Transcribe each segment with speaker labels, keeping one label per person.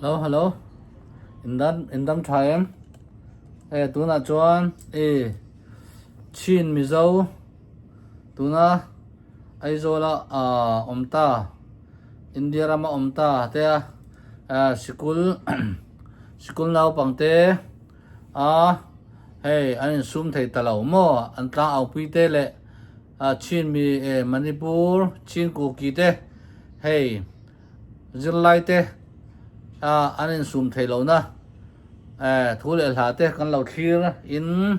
Speaker 1: Hello hello in dam in dam tha em e tunah chuan e Chin Mizo tuna Aizawla ah awm ta India rama awm ta te a sikul sikul naupang te a hei an insum thei ta lo maw an tlang au pui te leh a Chin mi e Manipur Chin Kuki te hei. Zirlai te an insum thei lo na thu leh hla te kan lo thlir in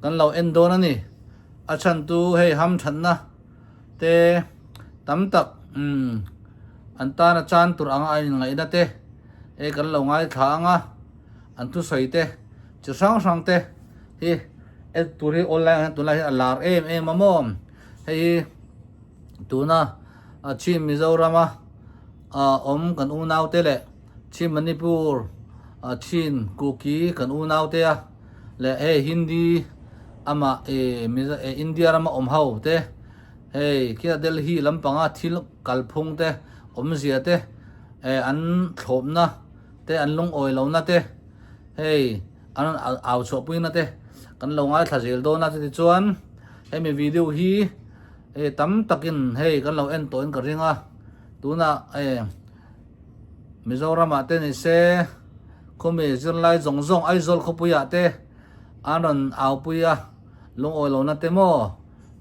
Speaker 1: kan lo en dawn a ni. A chhan chu hei ham thatna te tam tak an tana chan tur anga a inngaihna te hei kan lo ngaithla ang a, an thusawi te chi hrang hrang te hi en tur hi online ah hian tunlai hian a lar em em a maw hei hi. Tuna Chin Mizorama awm kan unaute leh Chin Manipur, Chin Kuki kan unaute a leh hei Hindi ama India rama awm ho te hei khia Delhi lampanga thil kalphung te awmzia te an thlawpna te an lungawi lohna te hei an rawn au chhuahpuina te kan lo ngaithla zel dawn a chutichuan hemi video hi. Hei tam takin hei kan lo en tawhin ka ring a, tunah eh Mizoramah te ni se khawmi zirlai zawng zawng Aizawl khawpuiah te an rawn aupui a, lungawi lohna te maw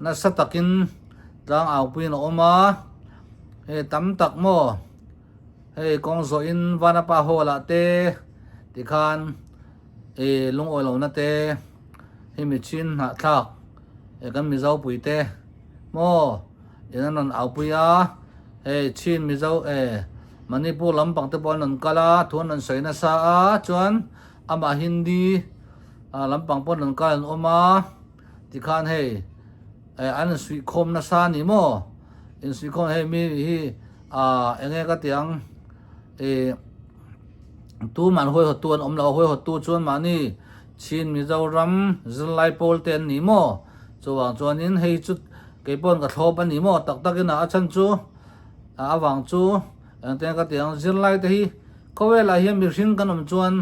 Speaker 1: nasa takin tlang aupuiin a awm a, hei tam tak maw hei kawng zawhin Vanapa Hall ah te tikhan eh lungawi lohna te hemi chin hnahthlak. He kan Mizo puite maw in an rawn aupui a, hei Chin Mizo eh Manipur lampang te pawh an rawn kal a, thu an rawn sawi nasa a, chuan amah Hindi ah lampang pawh an rawn kal an awm a, tikhan hei eh an insuihkhawm nasa a ni maw, insuihkhawm hei mi hi ah eng nge ka tih ang eh tumah an huaihawttu an awm lo a, huaihawttu chuan mahni Chin Mizoram zirlai pawl te an ni maw? Chuvang chuanin hei chu kei pawn ka thlawp a ni maw? Tak takin a chhan chu a avang chu engtin ka ti ang zirlai te hi khawvelah hian mihring kan awm chuan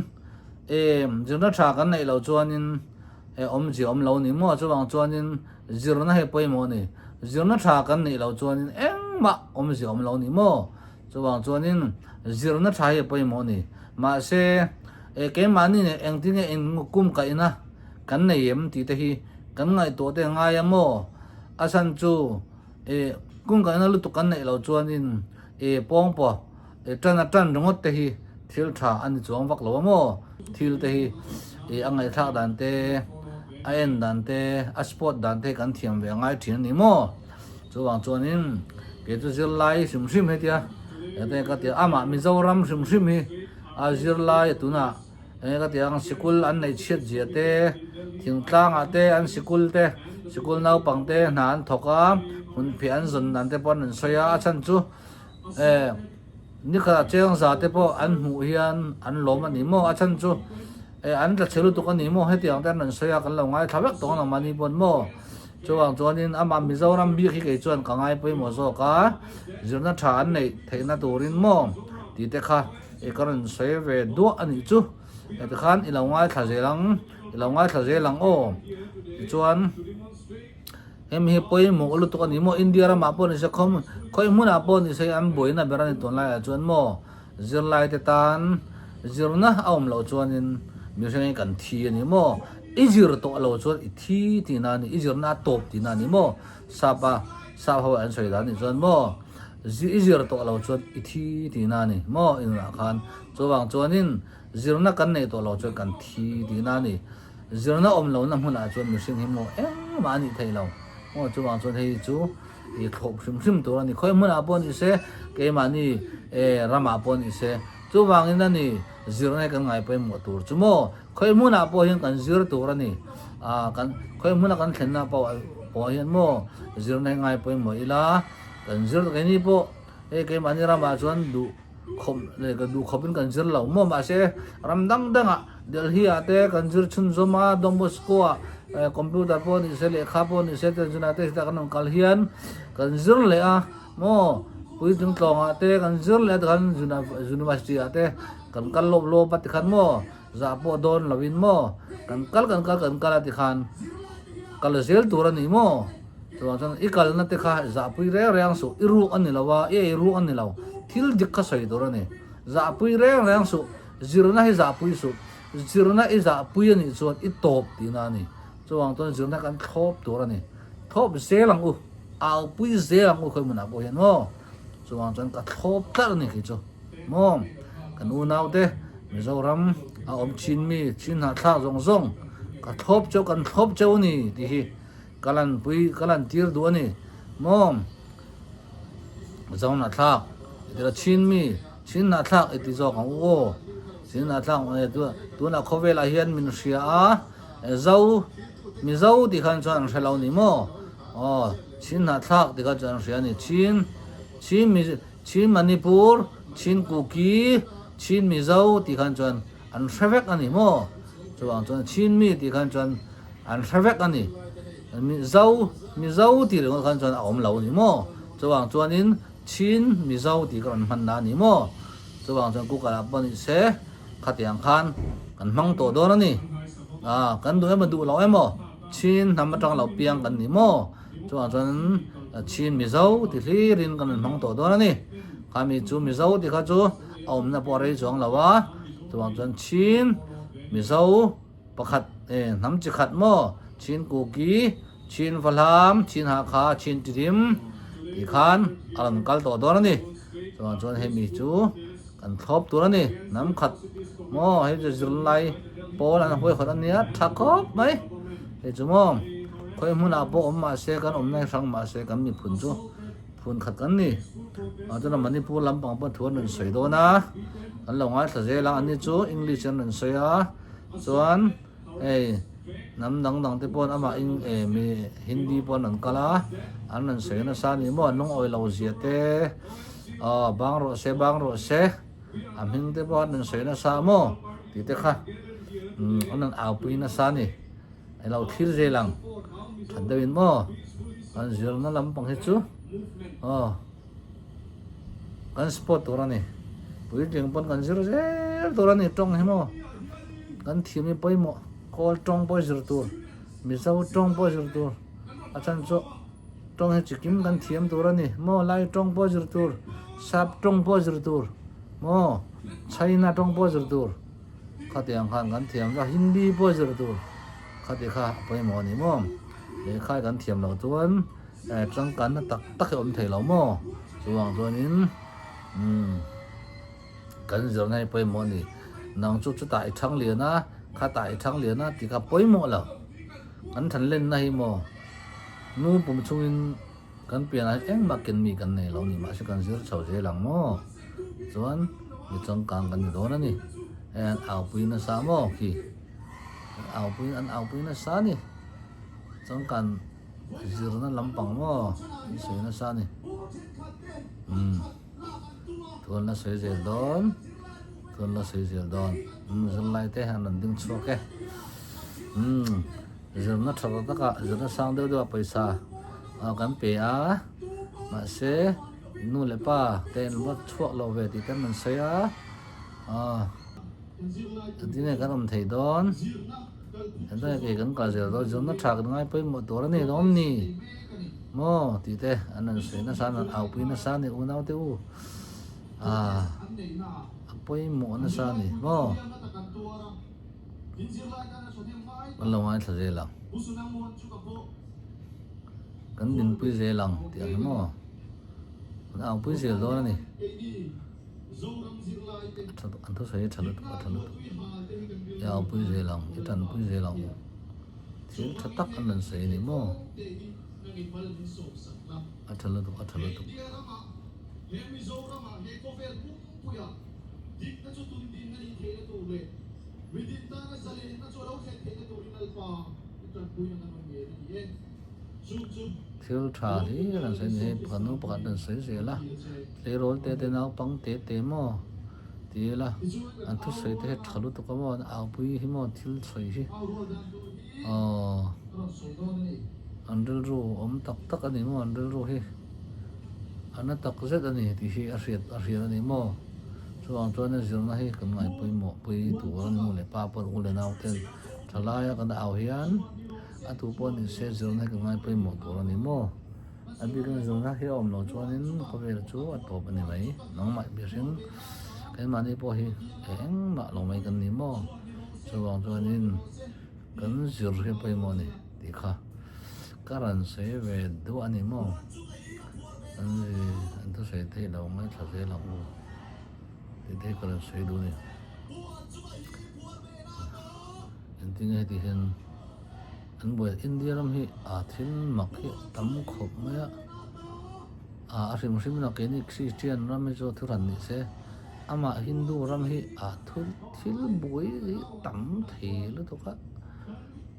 Speaker 1: e zirna tha kan neih loh chuanin e awmzia awm lo ni maw? Chuvang chuanin zirna hi pawimawh a ni. Zirna tha kan neih loh chuanin engmah awmzia awm lo ni maw? Chuvang chuanin zirna tha hi a pawimawh a ni. Mahse, e keimahni nen engtin nge inkum kaihna kan nei em tih te hi kan ngaihtuah te ngai a maw? A chhan chu e kum kaihna lutuk kan neih loh chuanin e pawngpaw e tan a tan ringawt te hi thil tha a ni chuang vak lo a maw? Thil te hi e a ngaihthlak dan te, a en dan te, a sport dan te hi kan thiam ve a ngai thin a ni maw? Chuvang chuanin kei chu zirlai hrim hrim hetia enge ka tia amah Mizoram hrim hrim hi a zirlai tunah enge ka tia ang sikul an neih chhiat zia te thingtlangah te an sikul te sikul naupang te hna an thawk a hmunphiah an zawn dan te pawh an rawn sawi a a chhan chu eh nikhatah chengza te pawh an hmuh hian an lawm a ni maw a chhan chu eh an tla chhe lutuk a ni maw hetiang te an rawn sawi a kan lo ngaithla vek tawh ang mahni pawn maw. Chuvang chuanin amah Mizoram bik hi kei chuan ka ngai pawimawh zawk a, zirna tha an neih theihna turin maw tih te kha i ka rawn sawi ve duah a nih chu. Heti khan i lo ngaithla zel ang, i lo ngaithla zel ang aw. Tichuan hemi hi pawimawh lutuk a ni maw, India ramah pawh nise khawm khawi hmunah pawh nise an buaina ber a ni tunlaiah chuan maw zirlaite tan zirna a awm loh chuanin mihring hi kan thi a ni maw. I zir tawh lo chuan i thi tihna a ni, i zirna a tawp tihna a ni maw? Sap a, sap ho an sawi dan nih chuan maw, i zir tawh lo chuan i thi tihna a ni maw i nunah khan. Chuvang chuanin zirna kan neih tawh lo chuan kan thi tihna a ni. Zirna awm lohna hmunah chuan mihring hi maw engmah a nih theih lo maw. Chuvang chuan hei chu i thlawp hrim hrim tur a ni. Khawi hmunah pawh ni se, keimahni ramah pawh ni se, chuvangin a ni zirna hi kan ngai pawimawh tur chu maw. Khawi hmunah pawh hian kan zir tur a ni. Ah kan khawi hmuna kan thlenna pawh pawh hian maw zirna hi ngai pawimawh ila kan zir keini pawh hei keimahni ramah chuan duh khawp leh ka duh khawpin kan zir lo maw mahse ram dang dangah Delhi ah te kan zir chhunzawm a Don Bosco ah eh computer pawh ni se lehkha pawh ni se te zuna te chutah kan rawn kal hian kan zir leh a maw. Puitling tlawngah te kan zir leh a tikhan university ah te kan kal lawp lawp a tikhan maw zah pawh dawn lovin maw kan kal kan kal kan kal a tikhan kal zel tur a ni maw chuvang chuan i kalna te kha zahpui reng reng suh i ruk a ni lo a i ei ruk a ni lo thil dik kha sawi tur a ni zahpui reng reng suh zirna hi zahpui suh zirna i zahpui a nih chuan i tawp tihna a ni. Chuvang chuan zirna kan thlawp tur a ni. Thlawp zel ang u, aupui zel ang u khawi hmunah pawh hian maw. Chuvang chuan ka thlawp tlat a ni khi chu maw. Kan unaute Mizoram a awm thin mi chin hnahthlak zawng zawng ka thlawp cheu kan thlawp cheu a ni tih hi ka lanpui ka lantir duh a ni maw. Mizo hnahthlak i chin mi chin hnahthlak i ti zawk ang u aw. Chin hnahthlak tunah khawvelah hian min hria a. Zo, Mizo tih khan chuan an hre lo ni maw? Aw, Chin hnahthlak tih khan chuan an hria a ni. Chin, Chin Mi, Chin Manipur, Chin Kuki, Chin Mizo tih khan chuan an hre vek a ni maw? Chuvang chuan Chin mi tih khan chuan an hre vek a ni. Zo, Mizo tih ringawt khan chuan a awm lo a ni maw? Chuvang chuanin Chin, Mizo tih kha rawn hman na a ni maw? Chuvang chuan Kukah lah pawh ni se. Khatiang khan kan hmang tawh dawn a ni. Ah, kan duh emaw duh lo emaw Chin hnam atang lo piang kan ni maw? Chuvang chuan Chin Mizo ti hlirin kan rawn hmang tawh dawn a ni. Khami chu Mizo ti kha chu a awmna pawh a rei chuang lo a. Chuvang chuan Chin Mizo pakhat eh hnam chi khat maw? Chin Kuki, Chin Vahlam, Chin Hakha, Chin Tidim tih khan a rawn kal tawh dawn a ni. Chuvang chuan hemi chu. Kan thlawp tur a ni, hnam khat maw hei chu zirlai pawl an huaihawt a nia tha khawp mai hei chu maw khawi hmunah pawh awm mah se kan awmna hi hrang mah se kan miphun chu phun khat kan ni ah chuan Manipur lampang pawh thu an rawn sawi dawn a kan lo ngaithla zel a ani chu English an rawn sawi a chuan hei hnam dang dang te pawh amah eng mi Hindi pawh an rawn kal a an rawn sawi nasa a ni maw an lungawi lo zia te. Aw bang rawh se bang rawh se a hming te pawh an rawn sawi nasa maw tih te kha umm an rawn au pui nasa a ni i lo thlir zel ang that deuh in maw kan zirna lampang hi chu aw kan sport tur a ni puitling pawn kan zir zel tur a ni tawng hi maw kan thiam hi pawimawh kawl tawng pawh zir tur mizo tawng pawh zir tur a chhan chu. Tawng hi chikim kan thiam tur a ni maw? Lai tawng pawh zir tur, Sap tawng pawh zir tur maw? China tawng pawh zir tur khatiang khan kan thiam va, Hindi pawh zir tur khati kha a pawimawh a ni maw? Lehkha hi kan thiam loh chuan tangkanna tak tak hi a awm thei lo maw? Chuvang chuanin umm kan zirna hi pawimawh a ni. Nang chu chutah i thang lian a, khatah i thang lian a tih kha pawimawh lo. Kan thanlenna hi maw? Nu pum chungin kan pianah hian engmah ken mi kan nei lo ni mahse kan zir chho zel ang maw? Chuan mi changkang kan ni dawn a ni. Hei an aupui nasa maw khi? An aupui an aupui nasa a ni. Changkan zirna lampang maw an sawi nasa a ni. Umm thuan la sawi zel dawn thuan la sawi zel dawn. Umm zirlai te an rawn ding chhuak e. Umm. Zirna tha tak takah zirna sang deuh deuhah pawisa kan pe a, mahse nu leh pa te an va chhuak lo ve tih te an rawn sawi a, engtin nge kan awm theih dawn, engtin nge kei kan kal zel dawn, zirna tha kan ngai pawimawh tur a ni lawm ni maw tih te an rawn sawi nasa a, an rawn aupui nasa a ni unau te u, a pawimawh nasa a ni maw. Kan lo ngaithla zel ang. Kan dinpui zel ang tih ang hi maw? Kan aupui zel dawn a ni. An thusawi hi tha lutuk a tha lutuk. I aupui zel ang, i tanpui zel ang u. Thil tha tak an rawn sawi a ni maw? A tha lutuk a tha lutuk. Thil tha hlir an sawi ni hei pakhat nu pakhat an sawi zel a tleirawl te te naupang te te maw ti ila an thusawi te hi tha lutuk a maw an aupui hi maw thil sawi hi aww an rilru awm tak tak a ni maw an rilru hi. A na tak zet a ni tih hi a hriat a hriat a ni maw? Chuvang chuan zirna hi kan ngaih pawimawh pui tur a nu leh pa pawh u leh nau ten tha laia kan au hian a tu pawh ni se zirna hi kan ngai pawimawh tur a ni maw? A bikin zirna hi a awm loh chuanin khawvel chu a tawp a ni mai. Nangmah mihring keimahni pawh hi engmah lo mai kan ni maw? Chuvang chuanin kan zir hi pawimawh a ni tih kha. Ka rawn sawi ve duh a ni maw? An zi an thusawi theih lo ngaithla zel ang u tih te hi ka rawn sawi duh a ni. Engtin nge heti hian an buai India ram hi a thil mak hi tam khawp mai a, a a hrim hrim in keini Christian ram hi chu thuhran ni se amah Hindu ram hi a thil thil buai hi tam thei lutuk a.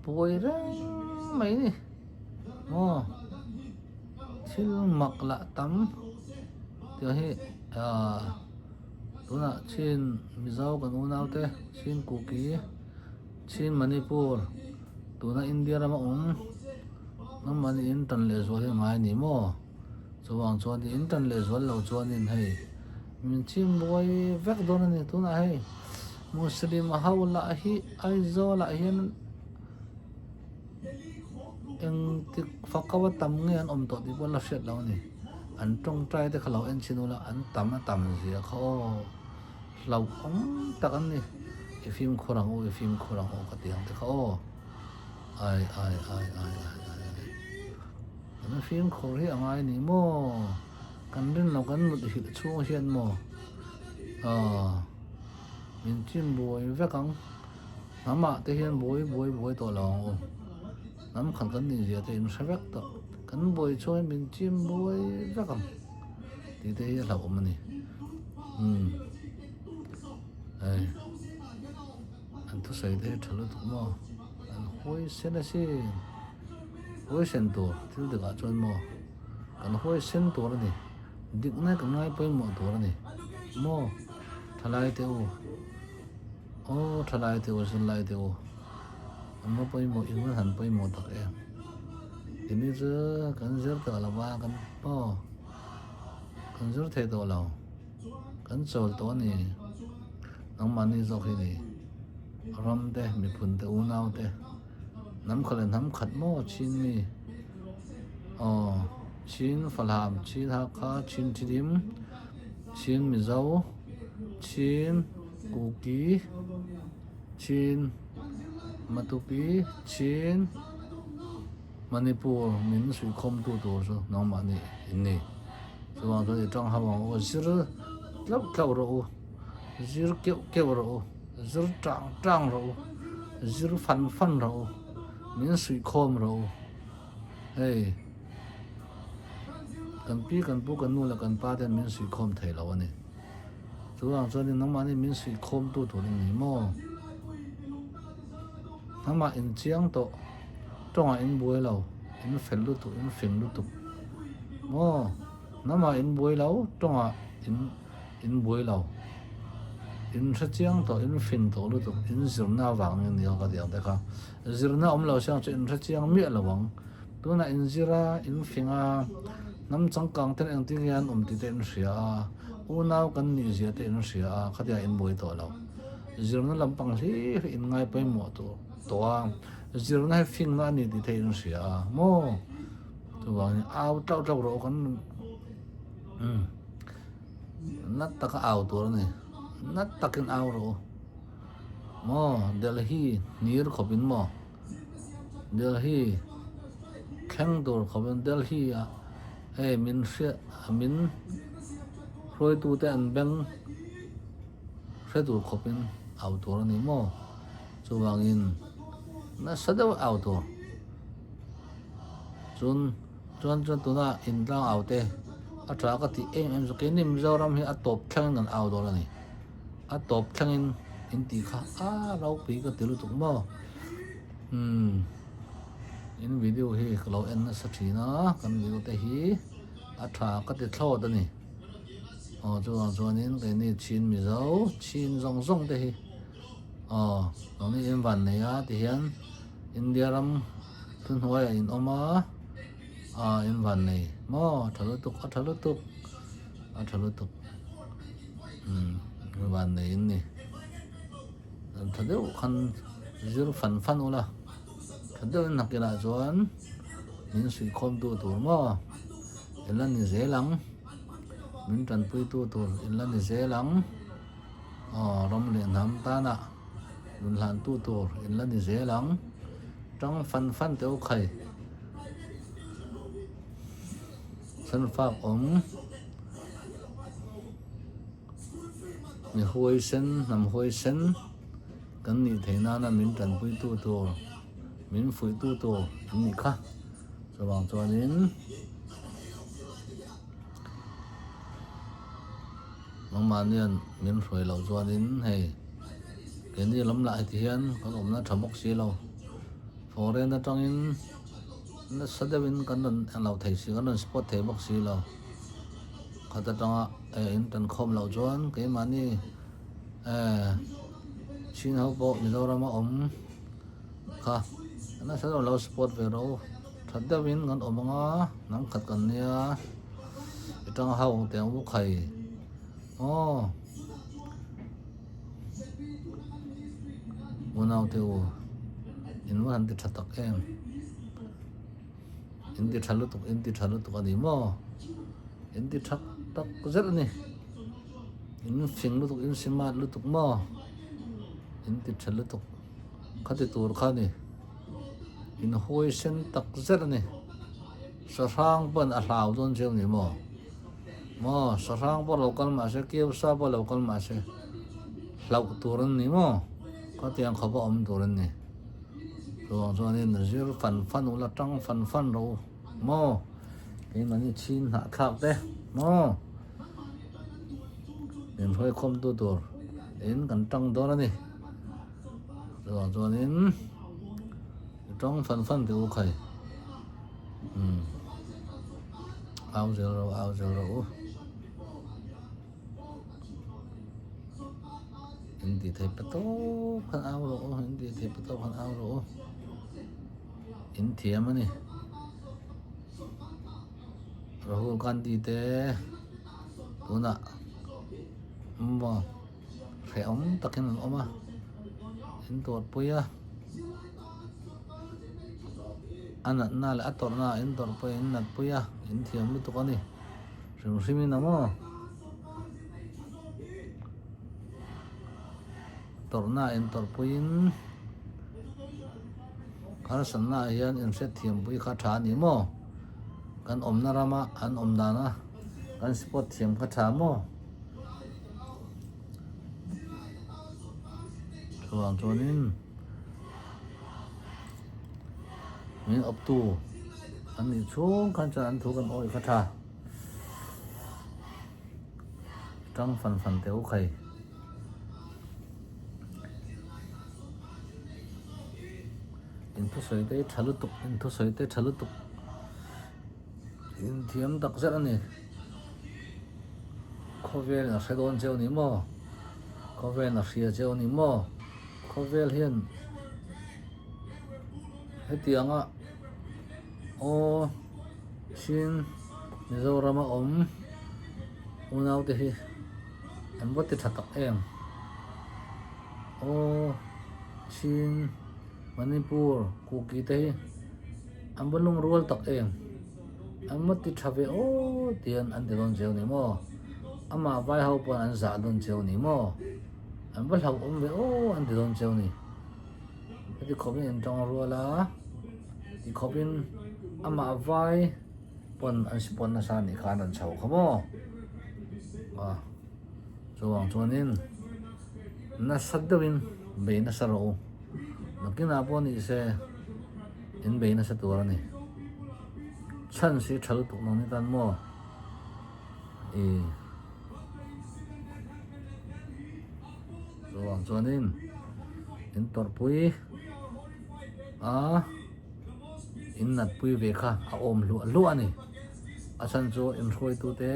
Speaker 1: Buai reng mai ni maw thil mak lah tam tih hi ahh tunah chin Mizo kan unau te chin Kuki chin Manipur tuna India rama awm hnam in tan leh zual hi a ngai a ni maw chuvang chuan in tan leh zual lo chuanin hei min chim buai vek dawn a ni tunah hei. Muslim ho lah hi Aizawl ah hian engtik fako a tam nge an awm tawh tih pawh la hriat loh a ni. An tawngtai te kha lo en chhin ula an tam a tam zia kha aw hlauhawm tak an ni. I fimkhur ang u, i fimkhur ang u ka ti ang te kha aw. Ai ai ai ai ai ai ai. Kan fimkhur hi a ngai ni maw? Kan rin lo kan mut hrilh chhung hian maw? Aw. Min chim buai vek ang. Hnamah te hian buai buai buai tawh lo ang u. Hnam khat kan nih zia te in hre vek tawh. Kan buai chhung hian min chim buai vek ang tih te hi a hlauhawm a ni. Umm hei an thusawi te hi tha lutuk maw? An huaisen asin. Huaisen tur thil dikah chuan maw kan huaisen tur a ni. Dikna kan ngai pawimawh tur a ni maw? Thalai te u, aw thalai te u, zirlai te u, an va pawimawh in va han pawimawh tak em. Tini chu kan zir tawh lo va, kan aw kan zir thei tawh lo, kan chawl tawh a ni. Nangmahni zawk hi ni, ram te, miphun te, unau te, hnam khat leh hnam khat maw chin mi aw chin Falam, chin Hakha, chin Thidim, Chin Mizo, Chin Kuki, Chin Matupi, Chin Manipur min suihkhawmtu tur chu nangmahni in ni. Chuvang chuan i tang ho ang u, zir tlauh tlauh rawh u, zir keuh keuh rawh u, zir tang tang rawh u, zir fan fan rawh u, min suihkhawm rawh u. Hei. Kan pi kan pu kan nu leh kan pa ten min suihkhawm thei lo a ni. Chuvang chuanin nangmahni min suihkhawmtu tur in ni maw? Nangmah in chiang tawh, tawngah in buai lo, in fel lutuk, in fing lutuk maw? Nangmah in buai lo, tawngah in in buai lo, in hre chiang tawh, in fing tawh lutuk, in zirna avangin nia ka ti ang te kha. Zirna awm lo siang chu in hre chiang miah lo ang. Tunah in zir a, in fing a, hnam changkang ten engtin nge an awm tih te in hria a, unau kan nih zia te in hria a, khatiang in buai tawh lo. Zirna lampang hlir hi in ngai pawimawh tawh tawh a, zirna hi fingna a ni tih te in hria a maw? Chuvangin au tlauh tlauh rawh u kan umm nat taka au tur a ni, nat takin au rawh u maw? Delhi hlir khawpin maw? Delhi thleng tur khawpin Delhi ah hei min hriat min hruaitute an beng hre tur khawpin au tur a ni maw chuvangin nasa deuh au tur chun chuan chuan tuna intlang au te a tha ka tih em em chu keini Mizoram hi a tawp thlengin kan au dawn a ni. A tawp thlengin in tih kha a ropui ka ti lutuk maw umm in video hi ka lo en nasa thin a kan video te hi a tha ka ti thlawt a ni aw chuvang chuanin keini chin mizo chin zawng zawng te hi aw nangni in van nei a tihian India ram thuhnuaiah in awm a ah in van nei maw tha lutuk a tha lutuk. A tha lutuk. Umm van nei in ni. Tha deuh khan zir fan fan ula. Tha deuhin nakinah chuan min suihkhawm tu tur maw in la ni zel ang. Min tanpui tu tur in la ni zel ang. Aw ram leh hnam tana nun hlan tu tur in la ni zel ang. Tang fan fan teh u khai. Sanfak awm mi huaisen hnam huaisen kan nih theih nana min tanpuitu tur min fuihtu tur an nih kha chuvang chuanin nangmahnian min hruai loh chuanin hei keini lam lah heti hian kan awmna tha bawk si lo foreign atangin. Nasa deuhin kan rawn englo thei si, kan rawn spot thei bawk si lo. Khat atanga eh in tan khawm loh chuan keimahni eh chin ho pawh Mizoram a awm kha nasa deuh lo spot ve rawh u. That deuhin kan awm anga hnam khat kan nia i tang ho teh ang u khai aw. Unaute u, in va han ti tha tak em? In ti tha lutuk, in ti tha lutuk a ni maw? In ti tha tak zet a ni. In fing lutuk, in smart lutuk maw? In ti tha lutuk. Kha ti tur kha a ni. In huaisen tak zet a ni. Sahrang pawn a hlau dawn chiang ni maw? Maw, sahrang pawh lo kal mahse, kiausa pawh lo kal mahse, hlauh tur an ni maw? Khatiang khawpa awm tur an ni. Chuvang chuanin zir fan fan ula, tang fan fan rawh u maw? Keimahni chhin hnah thlak te maw? Min hruai khawmtu tur in kan tang dawn a ni. Chuvang chuanin. I tawng fan fan teh u khai. Umm. Au zel ro au zel ro u. In ti thei pa tawp khan au ro u in ti thei pa tawp khan au ro u. In thiam a ni. Rahul Gandhi te tunah maw hrehawm takin an awm a in tawrhpui a. A natna leh a tawrhna ah in tawrh pawh in natpui a, in thiam lutuk a ni. Hrim hrim in a maw? Tawrhna ah in tawrhpui in harsatna ah hian in hriatthiampui kha tha a ni maw? Kan awmna rama an awm dana kan spot thiam kha tha maw? Chuvang chuanin. Min awptu an nih chhung khan chuan an thu kan awih kha tha. Tang fan fan teh u khai. In thusawi te hi tha lutuk, in thusawi te tha lutuk. In thiam tak zet a ni. Khawvel a hre dawn cheu ni maw? Khawvel a hria cheu ni maw? Khawvel hian hetianga aw chin Mizorama awm unaute hi an va ti tha tak em? Aw chin Manipur Kuki te hi an va lungrual tak em? An va ti tha ve aw tihian an ti dawn cheu ni maw? Amah vai ho pawn an zah dawn cheu ni maw? An va hlauhawm ve aw an ti dawn cheu ni. Heti khawpin in tawng rual a, ti khawpin amah vai pawn an si pawn nasa anih kha an rawn chho kha maw. A chuvang chuanin nasa deuhin bei nasa rawh u. Nakinah pawh ni se in bei nasa tur a ni. Chhan si tha lutuk nang ni tan maw. I chuvang chuanin in tawrhpui a in natpui ve kha a awm hluah hluah a ni. A chhan chu in hruaitute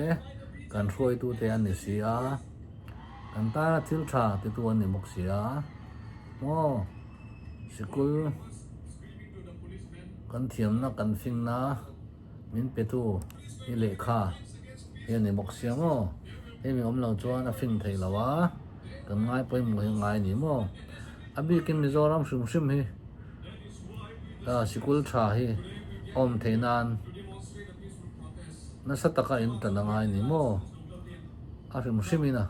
Speaker 1: kan hruaitute an ni si a, kan tana thil tha titu an ni bawk si a maw sikul kan thiamna kan finna. Min petu i lehkha hi a ni bawk sia maw hemi awm lo chuan a fin theih lo a kan ngai pawimawh hi ngai a ni maw a bikin Mizoram hrim hrim hi sikul tha hi awm theih nan nasa taka in tan a ngai a ni maw a hrim hrim in a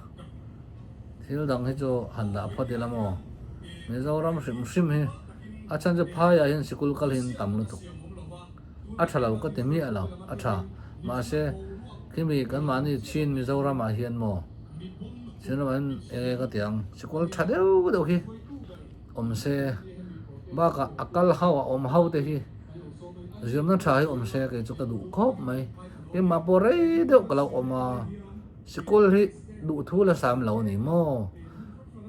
Speaker 1: thil dang hi chu han dah phawt ila maw Mizoram hrim hrim hi a chhan chu phaiah hian sikul kal hi an tam lutuk. A tha lo ka ti miah lo, a tha. Mahse, khimi kan mahni Chin Mizoram ah hian maw, Chin ramah hian eng nge ka ti ang, sikul tha deuh deuh hi awm se, bakah a kal ho a awm ho te hi zirna tha hi awm se kei chu ka duh khawp mai. Keimah pawh rei deuh ka lo awm a, sikul hi duhthu la sam lo a ni maw.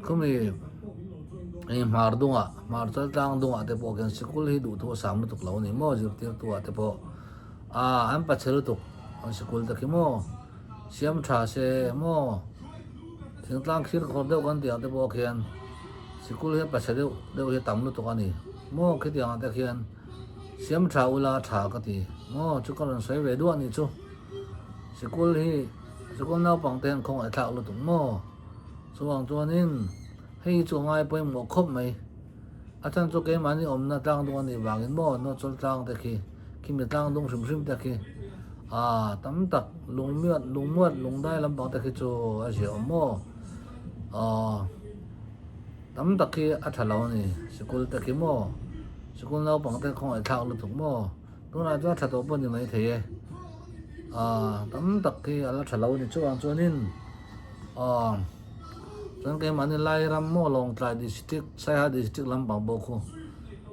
Speaker 1: Khumi hei hmar dungah hmar chal tlang dungah te pawh khian sikul hi duhthu a sang lutuk lo a ni maw zirtirtu ah te pawh ah an pachhe lutuk an sikul te khi maw siam tha se maw thingtlang khir khawr deuh kan tih ang te pawh khian sikul hi a pachhe deuh deuh hi a tam lutuk a ni maw khitiang ah te khian siam tha ula tha ka ti maw chu ka rawn sawi ve duah a nih chu sikul hi sikul naupang te hian khawngaihthlak lutuk maw. Chuvang chuanin hei hi chu a ngai pawimawh khawp mai. A chhan chu keimahni awmna tlang dung a nih vangin maw Nawchawlh tlang te khi, khimi tlang dung hrim hrim te khi aa tam tak lungmiat lungmuat lungdai lampang te khi chu a ziah awm maw aa tam tak khi a tha lo a ni sikul te khi maw sikul naupang te khawngaihthlak lutuk maw tunah chuan a tha tawh pawh a ni maithei e aa tam tak khi a la tha lo a ni chuvang chuanin. Aw chuan keimahni Lairam maw Lawngtlai district Saiha district lampang pawh khu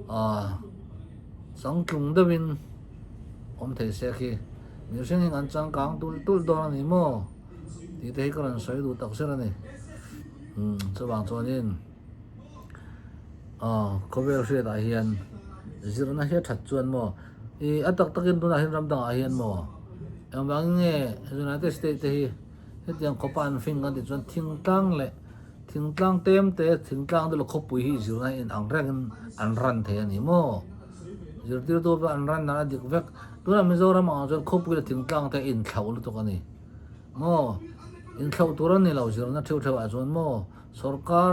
Speaker 1: aw changtlung deuhin awm thei se khi mihring hi kan changkang tul tul dawn a ni maw tih te hi ka rawn sawi duh tak zet a ni umm chuvang chuanin aw khawvel hriatah hian zirna hi a that chuan maw ih a tak takin tunah hian ram dangah hian maw engvangin nge United State te hi. Hetiang khawpa an fing kan tih chuan thingtlang leh thingtlang tlem te thingtlang te leh khawpui hi zirna in ang rengin an ran thei a ni maw? Zirtirtu pawh an ran dan a dik vek. Tunah Mizoram ang chuan khawpui leh thingtlang te a inthlauh lutuk a ni maw? Inthlauh tur a ni lo zirna theuh theuh ah chuan maw? Sorkar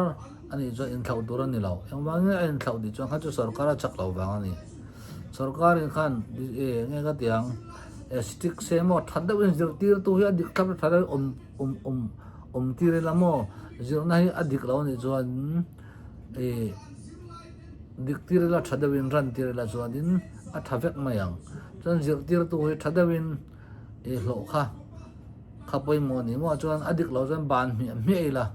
Speaker 1: a nih chuan inthlauh tur a ni lo. Engvangin a inthlauh tih chuan kha chu sorkar a chak lo vang a ni. Sorkar in khan eng nge ka ti ang stick se maw tha deuh in zirtirtu hi a dik thlap tha deuh awm awm awm awm tir ila maw zirna hi a dik lo a nih chuan ih dik tir ila tha deuh in ran tir ila chuan in a tha vek mai ang. Chuan zirtirtu hi tha deuh in ih hlawh kha. Kha pawimawh ni maw chuan a dik lo chuan ban hmiah hmiah ila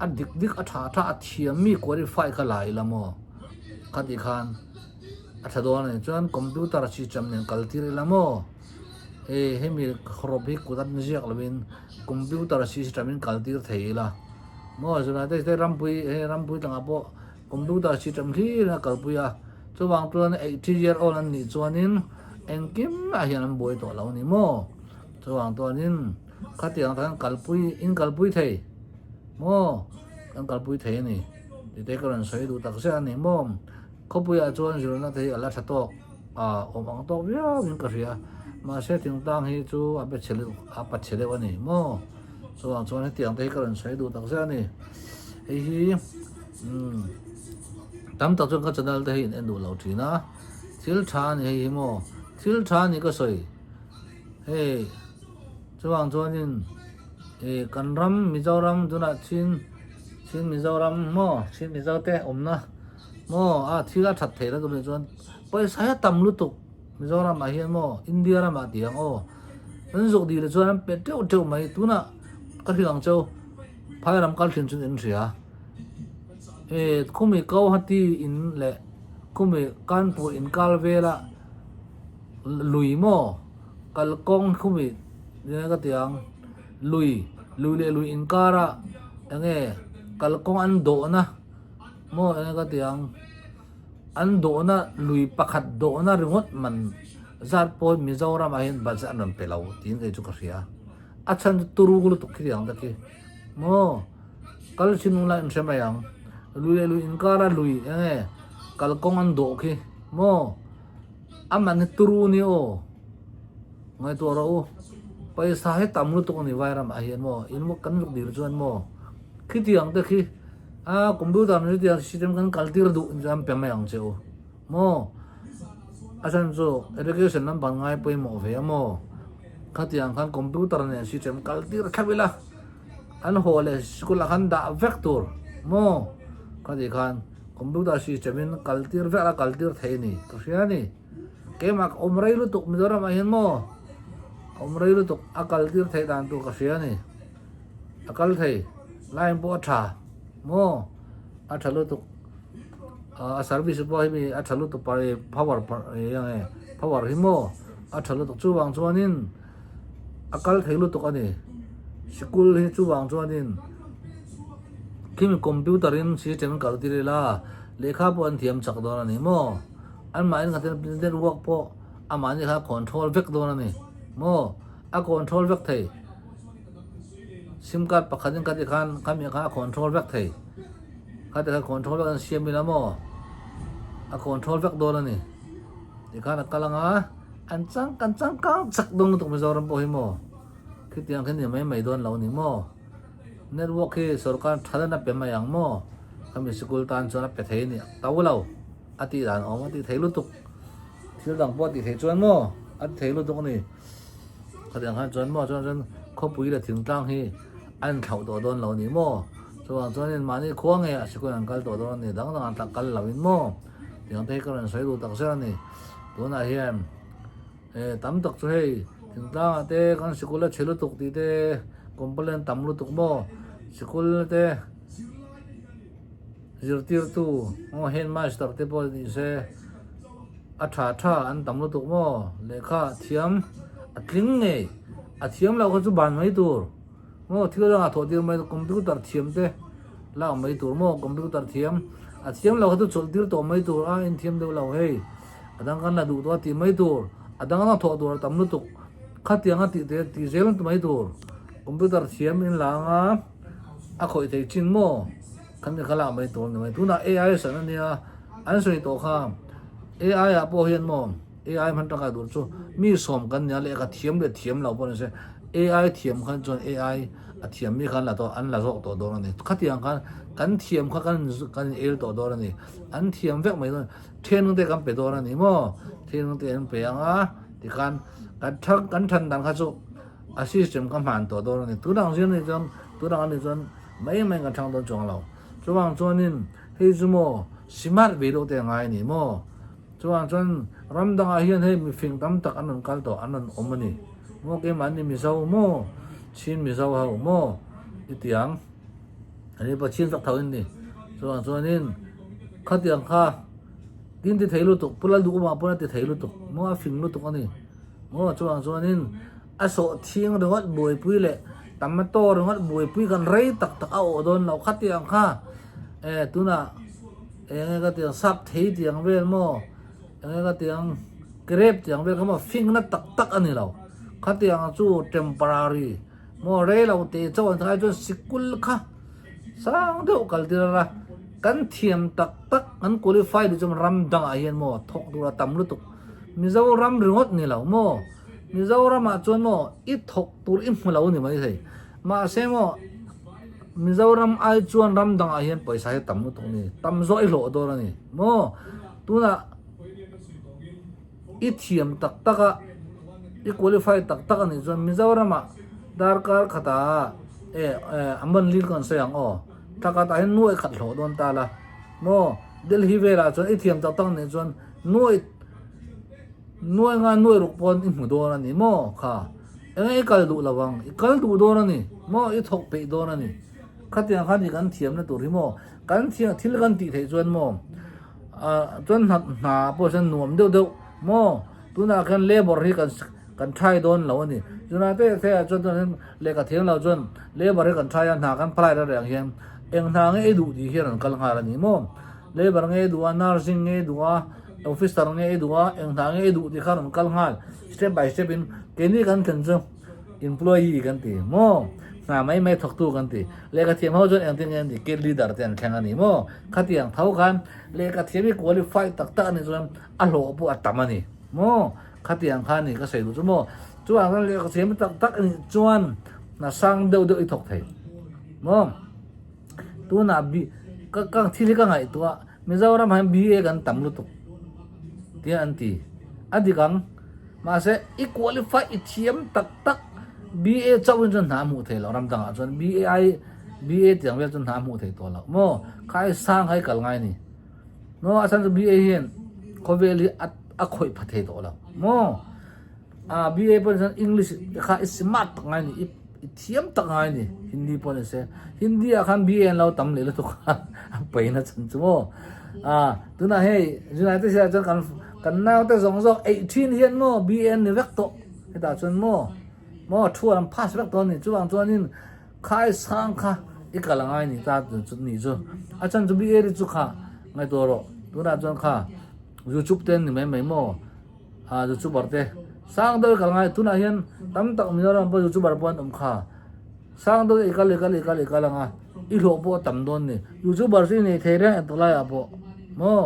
Speaker 1: a dik dik a tha tha a thiam mi qualify kha la ila maw kha tih khan a tha dawn a ni chuan computer system nen kal tir ila maw hei hemi rawp hi kut a ziak lovin computer system in kal tir thei ila maw zirlai te te rampui hei rampui tlangah pawh computer system hlir in a kalpui a chuvang chuan 80 year old an nih chuanin engkim ah hian an buai tawh lo a ni maw. Chuvang chuanin khatiang khan kalpui in kalpui thei maw kan kalpui thei a ni tih te ka rawn sawi duh tak zet a ni maw khawpuiah chuan zirna te hi a la tha tawk a awm ang tawk viau in ka hria mahse thingtlang hi chu a be chhe deuh a pa chhe deuh a ni maw chuvang chuan hetiang te hi ka rawn sawi duh tak zet a ni hei hi umm tam tak chuan ka channel te hi in en duh lo thin a thil tha a ni hei hi maw thil tha a ni ka sawi. Hei chuvang chuanin ih kan ram Mizoram tunah chin chin Mizoram maw chin Mizo te awmna maw a thil a that theih na tur nih chuan pawisa hi a tam lutuk Mizoram ah hian maw India ramah tih ang aw an zuk dil chuan an pe teuh teuh mai tunah ka hrilh ang cheu phai ram kal thin chuan in hria eh khumi Guwahati in leh khumi Kanpur in kal vela. Lui maw? Kalkawng khumi enge ka ti ang? Lui, lui leh lui inkara enge kalkawng an dawhna maw enge ka ti ang? An dawhna lui pakhat dawhna ringawt man zat pawh Mizoram ah hian budget an rawn pe lo tiin kei chu ka hria. A chhan chu turu lutuk khi ti ang ta khi maw? Kal chin ula inhre mai ang. Lui leh lui inkara lui enge kalkawng an dawh khi maw? A man hi turu ni aw. Ngaihtuah rawh u. Pawisa hi tam lutuk a ni vairam ah hian maw in kan luk dil chuan maw khitiang te khi a computer ni tiang system kan kal tir duh chuan pe mai ang che u maw a chhan chu education lampang ngai pawimawh ve a maw khatiang khan computer nen system kal tir thlap ila an haw leh school ah khan dah vek tur maw khati khan computer system in kal tir vek a kal tir thei a ni ka hria a ni. Keimah ka awm rei lutuk Mizoram ah hian maw ka awm rei lutuk a kal tir theih dan tur ka hria a ni. A kal thei line pawh a tha maw a tha lutuk a service pawh hi mi a tha lutuk power power hi maw a tha lutuk chuvang chuanin a kal thei lutuk a ni. Sikul hi chuvang chuanin khimi computer in system kal tir ila lehkha pawh an thiam chak dawn a ni maw. Anmahni kha chuan network pawh amahni kha control vek dawn a ni maw? A control vek thei. Sim card pakhat in khati khan khami kha a control vek thei. Khati khan control vek an siam ila maw? A control vek dawn a ni. Tikhan a kal anga an chang kan changkang chak dawn lutuk Mizoram pawh hi maw? Khitiang khi ni mai mai dawn lo a ni maw? Network hi sorkar thalin a pe mai ang maw? Khami sikul tan chuan a pe thei a ni to lo. A tih dan awm a tih thei lutuk thil dang pawh a tih theih chuan maw a ti thei lutuk a ni khatiang khan chuan maw chuan chuan khawpui leh thingtlang hi a inthlauh tawh dawn lo a ni maw chuvang chuanin mahni khua ngei ah sikul an kal tawh dawn a ni dang dang an tak kal lo in maw tiang te hi ka rawn sawi duh tak zet a ni tunah hian eh tam tak chu hei thingtlang ah te kan sikul a chhe lutuk tih te complaint tam lutuk maw sikul te. Zirtirtu maw headmaster te pawh ni se a tha tha an tam lutuk maw lehkha thiam a tling ngei a thiam loh kha chu ban mai tur maw thil dangah thawh tir mai computer thiam te lak mai tur maw computer thiam a thiam loh kha chu chawlh tir tawh mai tur a inthiam deuh lo hei a dang kan la duh tawh a tih mai tur a dang dang thawh tur a tam lutuk khatiang a tih te tih zel mai tur computer thiam in la anga a khawih thei chin maw. Kan ni kha lak mai tur a ni mai. Tunah AI san a nia, an sawi tawh kha AI ah pawh hian maw AI hman tangkai tur chu mi sawm kan nia lehkha thiam leh thiam lo pawh ni se AI thiam khan chuan AI a thiam mi khan la tawh an la zawk tawh dawn a ni. Khatiang khan kan thiam kha kan kan in el tawh dawn a ni. An thiam vek mai dawn training te kan pe dawn a ni maw training te an pe ang a tikhan kan thang kan than dan kha chu a system kha hman tawh dawn a ni. Tunah ang zir ni chuan tunah ang ni chuan Mai mai kan thang dawn chuang lo. Chuvang chuanin hei chu maw smart ve deuh te a ngai a ni maw? Chuvang chuan ram dangah hian hei mifing tam tak an rawn kal tawh an rawn awm a ni. Maw keimahni Mizo maw? Chin Mizo ho maw? I ti ang. Ani pawh Chin vek tho in ni. Chuvang chuanin khatiang kha tin ti thei lutuk Pu Lalduhawma pawn a ti thei lutuk maw a fing lutuk a ni. Maw chuvang chuanin A sawh thiang ringawt buaipui leh tomato ringawt buaipui kan rei tak tak a awh dawn lo kha tiang kha eh tunah eng nge ka tiang sap thei tiang vel maw eng nge ka tiang grape tiang vel kha maw fingna tak tak a ni lo kha tiang chu temporary maw rei lo te chauh an thlai chuan sikul kha sang deuh kal tir a kan thiam tak tak kan qualify duh chuan ram dangah hian maw thawk tur a tam lutuk Mizoram ringawt ni lo maw. Mizoramah chuan maw i thawk tur i hmu lo ni mai thei. Mahse maw Mizoram ai chuan ram dangah hian pawisa hi tam lutuk ni. Tam zawh i hlawh dawn a ni maw. Tunah i thiam tak tak a, i qualify tak tak a nih chuan Mizoramah darkar khatah eh a monthly kan sawi ang aw. Thla khatah hian nuaih khat hlawh dawn ta la maw. Delhi velah chuan i thiam tak tak a nih chuan nuaih Nuai nga nuai ruk pawn i hmu dawn a ni maw kha? Enge i kal duh lo ang? I kal duh dawn a ni maw? I thawk peih dawn a ni. Khatiang khan i kan thiamna tur hi maw? Kan thiam thil kan tih theih chuan maw? Ah chuan hna hna pawh hian nuam deuh deuh maw? Tunah khian labour hi kan kan thai dawn lo a ni. Tunah te te ah chuan tunah hian lehkha thiam lo chuan labour hi kan thai a, hna kan apply reng reng hian eng hna nge i duh tih hian an kal nghal a ni maw? Labour nge i duh a, nursing nge i duh a, Officer nge i duh a, eng hna nge i duh tih kha rawn kal nghal step by step in keini kan thlen chu employee kan ti maw hna mai mai thawktu kan ti lehkha thiam ho chuan engtin nge an ti kid leader te an thleng a ni maw khatiang tho khan lehkha thiam hi qualify tak tak a nih chuan a hlawh pawh a tam a ni maw khatiang kha a ni ka sawi duh chu maw. Chuvang chuan lehkha thiam tak tak anih chuan hna sang deuh deuh i thawk thei maw? Tunah B ka ka thil hi ka ngaihtuah Mizoram ah hian BA kan tam lutuk tia an ti. A dik ang. Mahse i qualify i thiam tak tak BA chauhin chuan hna a hmuh theih loh ram dangah chuan BA ai BA tiang vel chuan hna a hmuh theih tawh loh maw? Kha i sang kha i kal ngai a ni. Maw a chhan chu BA hian khawvel hi a a khawih pha thei tawh lo maw? A BA pawh chuan English kha i smart tak ngai a ni i i thiam tak ngai a ni Hindi pawh ni se Hindi ah khan BA an lo tam leh lutuk a a paina chhan chu maw a tunah hei United States ah chuan kan kan naute zawng zawk eih thin hian maw BA an ni vek tawh hetah chuan maw maw thu an pass vek tawh a ni chuvang chuanin Khai sang kha i kal a ngai ni ta chu ni chu a chan chu BA ri chu kha ngaihtuah rawh tunah chuan kha YouTube te an ni mai mai maw ha youtuber te sang deuh i kal ngai tunah hian tam tak Mizoram pawh youtuber pawh an awm kha sang deuh i kal i kal i kal i kal anga i hlawh pawh a tam dawn ni youtuber chu i nei thei reng engtik laiah pawh maw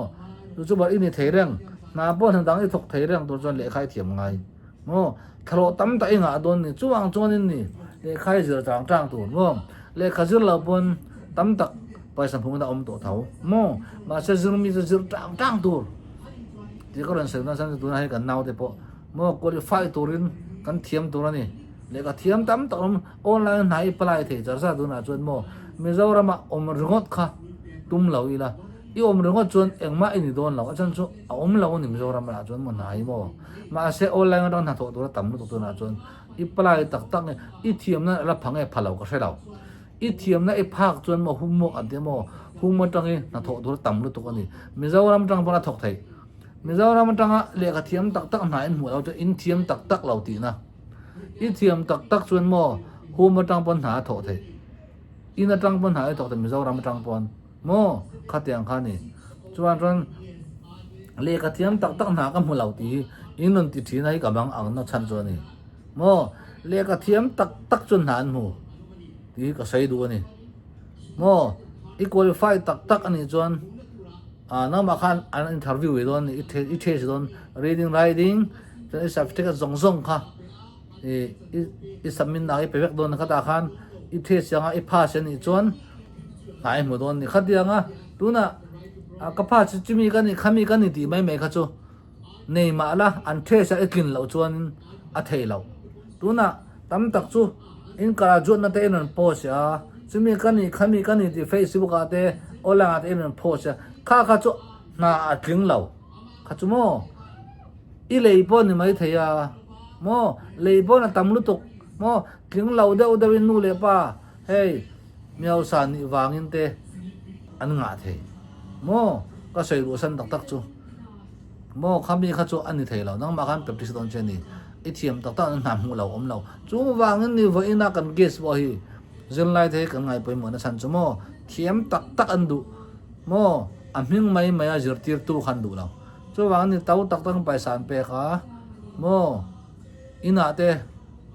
Speaker 1: youtuber i ni thei reng hna pawh hna dang i thawk thei reng tur chuan lehkha i thiam ngai. Maw, thlawh tam tak i ngah dawn ni, chuvang chuanin ni lehkha hi zir chang chang tur maw, lehkha zir lo pawn tam tak pawisa hmuhna awm tawh tho maw, mahse zir mi chu zir chang chang tur tih ka rawn sawi nasa chu tunah hian kan naute pawh maw qualify turin kan thiam tur a ni, lehkha thiam tam tak awm online hna i apply thei char char tunah chuan maw Mizoramah awm ringawt kha tum lo ila. I awm ringawt chuan engmah i ni dawn lo, a chan chu a awm lo a ni Mizoram ah chuan maw hna hi maw. Mahse online atang hnathawh tura tam lutuk tunah chuan i palai tak tak nge i thiamna a la pha nge pha lo ka hre lo. I thiamna i phak chuan maw homework an ti maw home atang i hnathawh tura tam lutuk a ni. Mizoram atang pawn a thawk theih. Mizoram atanga lehkha thiam tak tak hna in hmuh lo chuan in thiam tak tak lo tihna. I thiam tak tak chuan maw home atang pawn hna a thawh theih. In atang pawn hna i thawk theih Mizoram atang pawn. Maw? Khatiang kha ni. Chuan chuan lehkha thiam tak tak hna ka hmu lo tih hi in rawn ti thin a hi ka bang ang na chhan chu a ni. Maw? Lehkha thiam tak tak chuan hna an hmu tih hi ka sawi duh a ni. Maw? I qualify tak tak a nih chuan ah nangmah khan an interview ve dawn a ni, i test dawn reading, writing chuan i certificate zawng zawng kha i i submit nak i pe vek dawn khatah khan i test anga i pass a nih chuan hna i hmu dawn a ni khatiang a tunah ka pass chu chumi ka ni khami ka ni tih mai mai kha chu nei mah la an test a i tlin loh chuan a theih loh tunah tam tak chu in graduate na te in rawn post a chumi ka ni khami ka ni tih facebook ah te online ah te in rawn post a kha kha chu hna a tling lo kha chu maw. I lei pawh ni mai thei a maw, lei pawn a tam lutuk maw, tling lo deuh deuhin nu leh pa hei mi hausa nih vangin te an ngah thei maw, ka sawi ruh san tak tak chu maw khami kha chu a ni thei lo, nangmah khan practice dawn che ni, i thiam tak tak an hna hmuh lo awm lo, chung vangin ni vawiina kan guest pawh hi zirlai te hi kan ngaihpawimawh na chhan chu maw, thiam tak tak an duh maw, a hming mai mai a zirtirtu kha an duh lo. Chuvang ni to tak tak paisa an pek a, maw inah te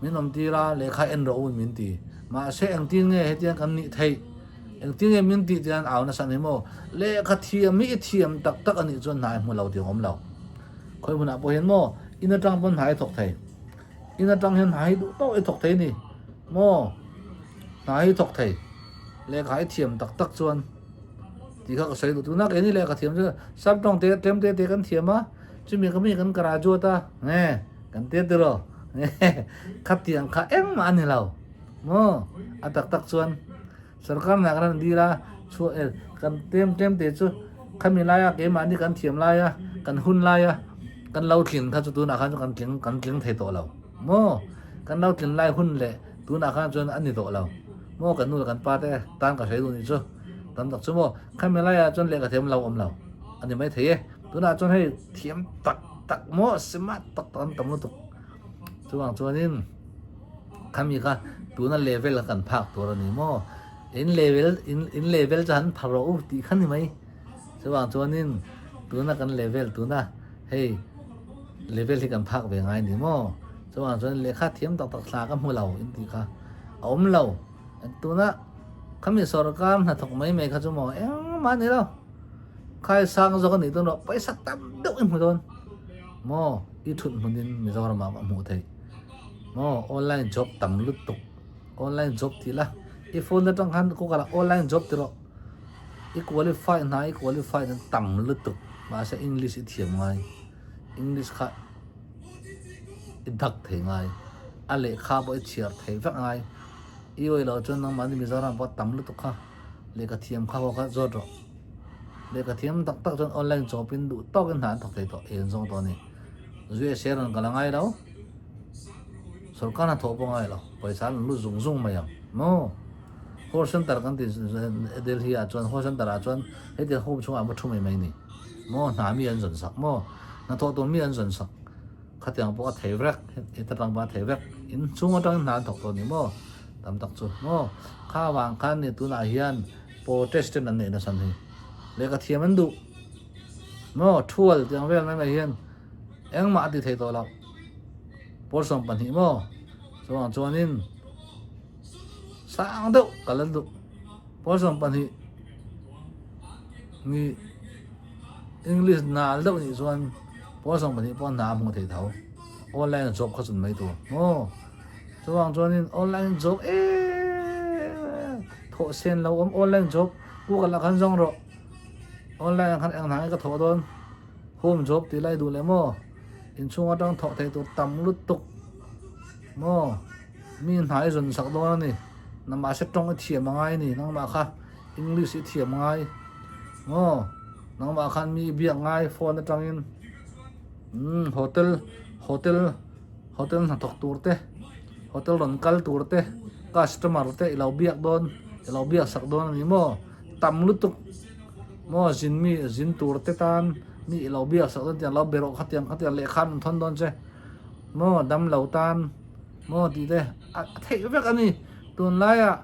Speaker 1: min awm tir a, lehkha en rawh u min ti. Mahse engtin nge hetiang kan nih theih? Engtin nge min tih tiang au nasa ni maw? Lehkha thiam hi i thiam tak tak a nih chuan hna i hmu lo tih a awm lo. Khawi hmunah pawh hian maw in atang pawn hna i thawk thei. In atang hian hna hi duh tawk i thawk thei a ni maw? Hna hi thawk thei. Lehkha i thiam tak tak chuan. Tih kha ka sawi duh tuna keini lehkha thiam chu sap tawng te tlem te te kan thiam a chumi ka mi kan graduate a nge kan tir tiraw nge khatiang kha engmah a ni lo maw a tak tak chuan sarkar hna kan han dil a chhuah e kan tlem tlem te chu khami laia keimahni kan thiam laia kan hun laia kan lo tling kha chu tunah khan chu kan tling kan tling thei tawh lo maw kan lo tlin lai hun leh tunah khan chuan a ni tawh lo maw kan nu leh kan pa te tan ka hre duh nih chu. Tam tak chu maw khami laiah chuan lehkha thiam lo awm lo a ni maithei e. Tunah chuan hei thiam tak tak maw smart tak tak an tam lutuk. Chuvang chuanin khami kha tuna level kha kan phak tur a ni maw. In level in in level chu han pha rawh u tih kha ni mai. Chuvang chuanin tuna kan level tuna hei level hi kan phak ve ngai a ni maw. Chuvang chuan lehkha thiam tak tak thla ka hmu lo in tih kha a awm lo. Tuna khami sorkar hnathawk mai mai kha chu maw engmah a ni lo. Khai sang zawk a nih dawn rawh paisa tam deuh i hmu dawn maw i thut hmunin Mizoram ah a hmuh theih. Maw online job tam lutuk online job tih la i phone atang khan google ah online job ti rawh i qualify hna i qualify na tam lutuk mahse english i thiam ngai english kha i dak thei ngai a lehkha pawh i chhiar thei vek ngai i awih loh chuan nangmahni Mizoram pawh tam lutuk kha lehkha thiam kha ho kha zawt rawh lehkha thiam tak tak chuan online job in duh tawkin hna an thawk thei tawh eng zawng tawh a ni USA rawn kal a ngai lo. Sorkar hnathawh pawh ngai lo, pawisa an lut zung zung mai ang maw? Call center kan ti Delhi ah chuan call center ah chuan heti home chhungah an va thu mai mai ni maw? Hna mi an zawn sak maw? Hnathawh tur mi an zawn sak khatiang pawh a thei vek heta tang pawh a thei vek in chhung atangin hna an thawk tawh ni maw? Tam tak chu maw? Kha vang khan ni tunah hian protestant an neih nasa ni lehkha thiam an duh maw? Thual tiang vel mai mai hian Engmah a ti thei tawh lo. Pawl 12 maw? Chuvang chuanin sang deuh ka la duh. Pawl 12 ni English nal deuh nih chuan pawl 12 pawh hna a hmuh thei tho. Online job kha chun mai tur maw? Chuvang chuanin online job eeee thawh sen lo awm online job Google ah khan zawng rawh. Online ah khan eng hna nge ka thawh dawn? Home job tih lai duh leh maw? Inchhung atang thawh theih tur tam lutuk maw? Mi hna i zawn sak dawn a ni. Nangmah se tawng i thiam a ngai a ni. Nangmah kha English i thiam a ngai maw? Nangmah khan mi i biak ngai phone atangin umm hotel hotel hotel hnathawk tur te hotel rawn kal tur te customer te i lo biak dawn i lo biak sak dawn a ni maw? Tam lutuk maw zin mi zin tur te tan mi i lo biak sak dawn tiang lo be rawh khatiang khatiang lehkha an thawn dawn che maw dam lo tan maw tih te a theih vek a ni tunlaiah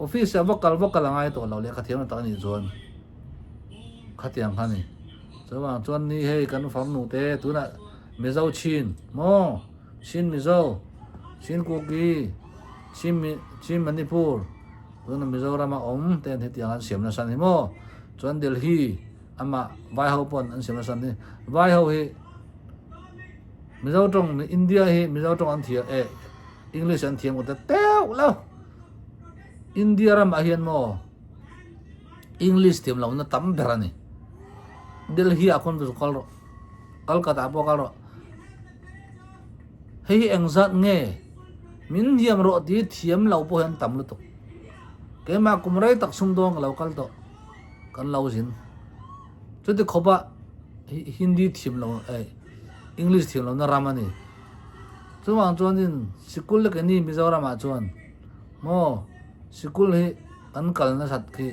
Speaker 1: office ah va kal va kal a ngai tawh lo lehkha thiam la tak a nih chuan khatiang kha a ni chuvang chuan ni hei kan farnu te tunah Mizo chin maw Chin Mizo Chin Kuki Chin Chin Manipur Tuna Mizorama awm te an hetiang an siam nasa ni maw? Chuan Delhi amah vai ho pawn an siam nasa ni. Vai ho hi Mizo tawng India hi Mizo tawng an thiam eh English an thiam ta teuh lo. India ramah hian maw English thiam lohna tam ber a ni. Delhi ah khawn kal rawh. Kolkata pawh kal rawh. Hei hi engzat nge min hiam rawh tih thiam lo pawh hi an tam lutuk. Keimah kum rei tak sumdawng ka lo kal tawh kan lo zin. Chuti khawpa Hindi thiam lo eh English thiam lohna ram a ni. Chuvang chuanin sikul lek ni Mizoramah chuan maw sikul hi kan kal nasat khi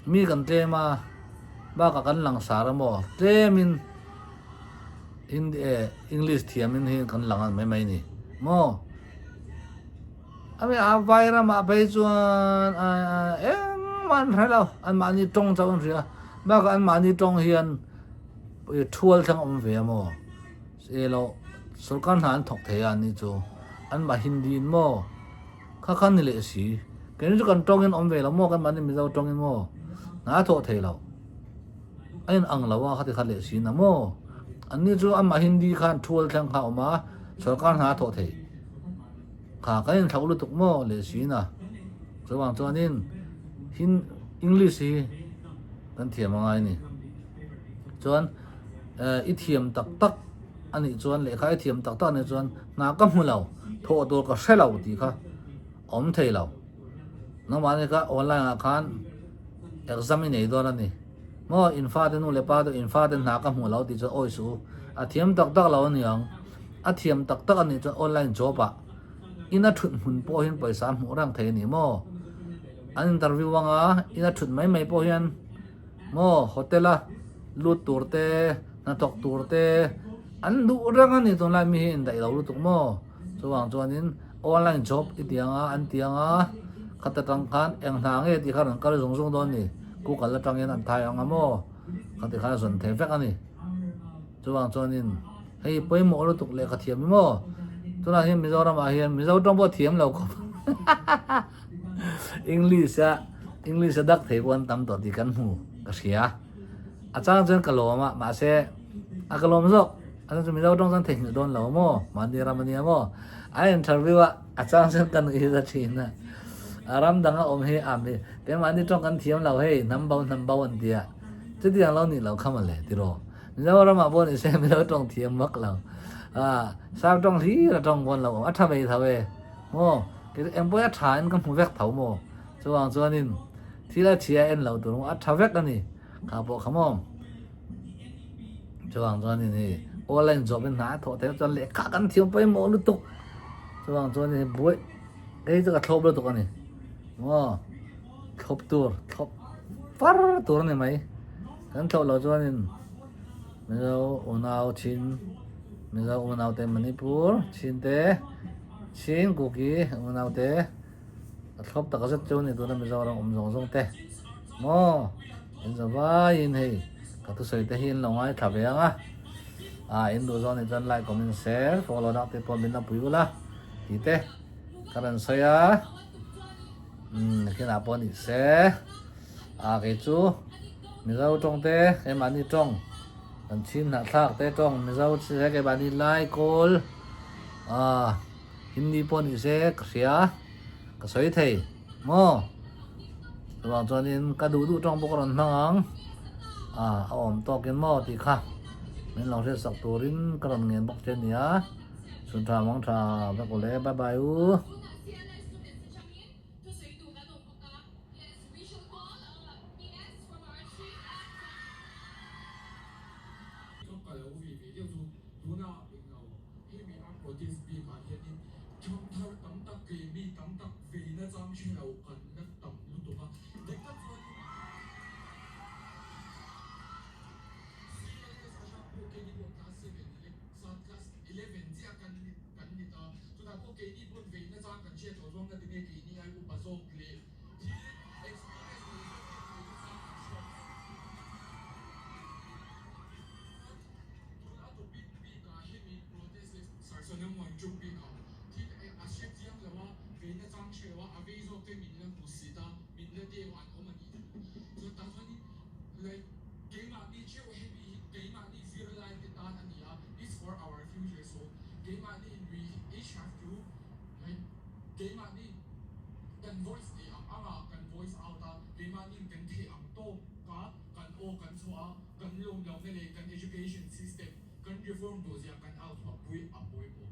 Speaker 1: mi kan tlem a bakah kan langsar a maw tlemin English thiam in hi kan lang mai mai ni maw ami a vai ramah phei chuan engmah an hre lo anmahni tawng chauh an hria bakah anmahni tawng hian thual thleng a awm ve a maw elo sorkar hna an thawk thei a an ni chu anmah Hindi in maw kha kha ni leh si keini chu kan tawngin awm ve lo maw kanmahni Mizo tawngin maw hna a thawh thei lo. A in ang lo a khati khat leh sin a maw? Anni chu amah Hindi khan thual thleng kha a awm a, sorkar hna a thawh thei kha kan inthlauh lutuk maw leh sin a. Chuvang chuanin Hin English hi kan thiam a ngai a ni. Chuan i thiam tak tak a nih chuan lehkha i thiam tak tak a nih chuan hna ka hmu lo, thawh tur ka hre lo tih kha a awm thei lo. Nangmahni kha online ah khan exam i nei dawn a ni. Maw in fate nu leh pa te in fate hna ka hmuh lo tih chuan awi suh u. A thiam tak tak lo a ni ang. A thiam tak tak a nih chuan online job ah ina thut hmun pawh hian pawisa a hmuh reng thei a ni maw. An interview anga ina thut mai mai pawh hian maw hotel a lut tur te hnathawk tur te an duh reng a ni tunlai mi hi indaih lo lutuk maw. Chuvang chuanin online job i ti anga an ti anga khata tang khan eng hna nge tih kha rawn kal zung zung dawn ni Google atangin an thai ang a maw khati khan a zawn thei vek a ni. Chuvang chuanin hei pawimawh lutuk lehkha thiam hi maw tunah hian Mizoramah hian Mizo tawng pawh thiam lo khawp English a English a dak thei pawh an tam tawh tih kan hmu ka hria a chang chuan ka lawm a mahse a ka lawm zawk. A chhan chu Mizo tawng chuan theihnghilh dawn lo maw? Mahni ram a nia maw? A interview a, a chang chuan ka nuih za thin a. A ram danga awm hi a mi, keimahni tawng kan thiam lo hei, hnam bo hnam bo an ti a. Chutiang lo nih loh kha mawle tiraw? Mizo ramah pawh ni se Mizo tawng thiam vak lo. A, sap tawng hlir a tawng pawn lo awm, a tha ve tho e. Maw? Kei chu engpawh hi a tha in ka hmu vek tho maw? Chuvang chuanin thil a chhia en lo tur maw? A tha vek a ni. Kha pawh kha maw? Chuvang chuanin hei online job in hna a thawh theih chuan lehkha kan thiam pawimawh lutuk. Chuvang chuanin hei buai hei chu ka thlawp lutuk a ni. Maw? Thlawp tur, thlawp far tur a ni mai. Kan thlawh loh chuanin Mizo unau Chin, Mizo unau te Manipur, Chin te, Chin Kuki unau te a thlawp tak zet chu a ni tuna Mizoram awm zawng zawng te. Maw? In za vaiin hei ka thusawi te hi in lo ngaithla ve ang a. Ah, in duh zawng nih chuan like, comment, share, follow dak te pawh min la pui ula tih te ka rawn sawi a. Umm, nakinah pawh ni se. Ah kei chu Mizo tawng te keimahni tawng kan chhin hnahthlak te tawng Mizo se keimahni lai kawl ah Hindi pawh ni se ka hria ka sawi thei maw chuvang chuanin ka duh duh tawng pawh ka rawn hmang ang ah a awm tawkin maw tih kha min lo hriatsak turin ka rawn ngen bawk che nia chhun tha mang tha vek ule bye bye u.
Speaker 2: Ka kal lo ve ve deuh chu tuna englo hemi a protest bikah hianin thangthar tam tak leh mi tam tak veina chang hre lo kan la tam lutuk a, dik tak chuanin CLS atang pawh keini pawh class seven leh class 11 chiah kan kan ni ta, chutah pawh keini pawn veina chang kan hriat loh chuan nga tinge keini ai upa zawk leh thil experience nei zawk ten veina chang kan hriat loh. Tun a topic bikah hemi protest leh Sarsonam Wangchuk bikah thil a hre chiang lo a, veina chang hre lo a, a vei zawk te min la hmu si ta, min la deu an awm a nih chu. Chuan tah chuanin like keimahni theuh hemi hi keimahni zirlai te tan a ni a, it's for our future so keimahni in we each have to like keimahni kan voice nei ang anga kan voice out a, keimahni in kan theih ang tawk a kan aw kan chhuah a, kan lawm lohna leh kan education system kan reform duh zia kan out chhuah pui a pawimawh.